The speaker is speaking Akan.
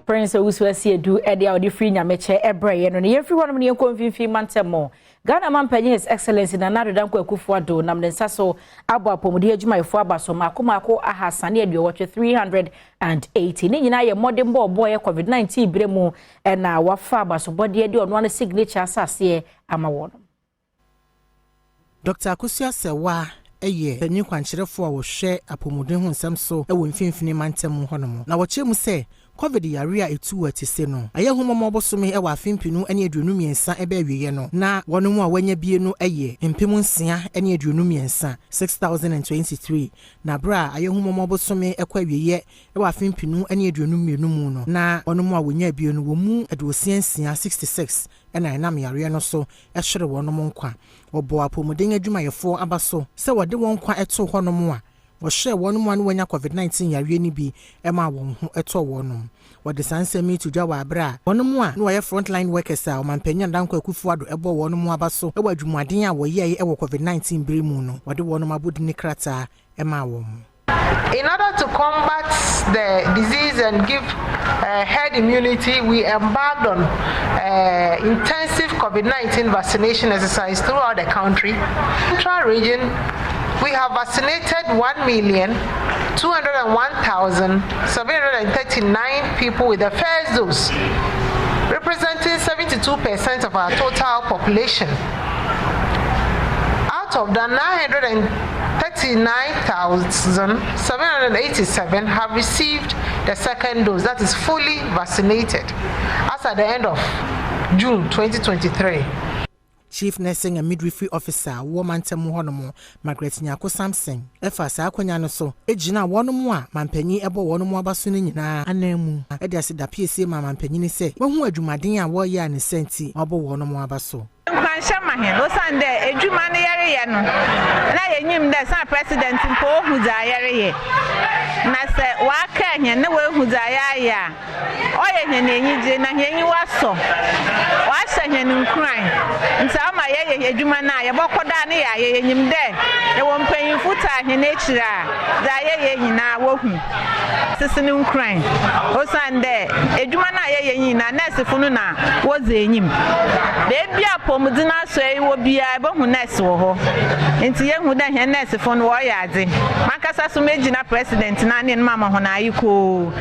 Prince Owusu Asiedu ɛde a ɔde firi Nyamekyɛ ɛbrɛ yɛ no. Ne yɛmfiri hɔnom ne yɛnkɔ Mfimfini Mantam. Ghana Mampanyin, His Excellency Nana Addo Dankwa Akufo-Addo, nam ne nsa so abɔ apɔmuden adwumayɛfoɔ aba so mmaako mmaako 380, 380. Ne nyinaa yɛ mmɔden bɔ ɔbɔɔyɛ COVID-19 berɛ mu, ɛna wafa abasobɔdeɛ de ɔno ano signature asaseɛ ama wɔn. Dr Akosua Serwaa yɛ panyin kwankyerɛfoɔ a wɔhwɛ apɔmuden ho nsɛm so wɔ Mfimfini Mantam hɔnom, na wɔkyerɛ mu sɛ COVID yare a ɛtu wɔ atise no ɛyɛ homɔmɔ bosome wɔ afe 2023 ɛbɛ awieɛ no, na wɔn mu a wɔanya bie no yɛ 6,023, 6023, na berɛ a ayɛ homɔmɔ bosome ɛkɔ awieɛ wɔ afe 2022 mu no, na wɔn mu a wɔnya bie no wɔn mu 66, 66, ɛna ɛnam yareɛ no so ɛhwere wɔn nkwa. Wɔbɔ apɔmuden adwumayɛfoɔ aba so sɛ wɔde wɔn nkwa ɛto hɔnom a wɔhyɛ wɔn mu a no wɔanya COVID-19 yareɛ no bi ma wɔn ho ɛtɔ wɔn. Wɔde saa nsɛm yi to dwa wɔ abere a wɔn mu a na wɔyɛ frontline workers a Ɔmanpanyin Dankwa Akufo-Addo ɛbɔ wɔn mu aba so wɔ adwumaden a wɔyɛɛ wɔ COVID-19 bere mu no, wɔde wɔn abɔdini krataa ɛmaa wɔn. In order to combat the disease and give herd immunity, we embarked on intensive COVID 19 vaccination exercise throughout the country. Central Region, we have vaccinated 1,201,739 people with the first dose, representing 72% of our total population. Out of the 939,787 have received the second dose, that is fully vaccinated, as at the end of June 2023. Chief Nursing and Midwifery Officer wɔ mantam hɔnom, Margaret Nyako Samson, ɛfa saa akonnwa no so gyina wɔn mu a mampanyin ɛbɔ wɔn mu aba so no nyinaa anan mu ɛde ase da piesie ma mampanyin sɛ wɔahu adwumaden a wɔreyɛ a ne nsa nti wɔabɔ wɔn mu aba so. Nkwanhyɛ ma hɛn osiane dɛ edwuma no yɛreyɛ no na yɛnyim dɛ san President mpo ohu dza yɛreyɛ, na sɛ waka hɛn na woehu dza yɛayɛ a, ɔyɛ hɛn enyigye na hɛn enyiwa sɔ, wahyɛ hɛn nkuran. Nti ama yɛyɛ edwuma no a yɛbɔkɔ daa ne yɛayɛ, yɛnyim dɛ yɛwɔ mpanyimfo taa hɛn ekyir a dza yɛyɛ nyinaa wohu sisi no nkuran, osiane dɛ edwuma no a yɛyɛ nyinaa, nɛɛsefo no na wodzi enyim. Beebi a apɔmuden asɔe wɔ biara, ebohu nɛɛse wɔ hɔ, nti yɛhu dɛ hɛn nɛɛsefo no wɔreyɛ adze. Mankasa so megyina President n'anim ma hɔn ayɛ koo.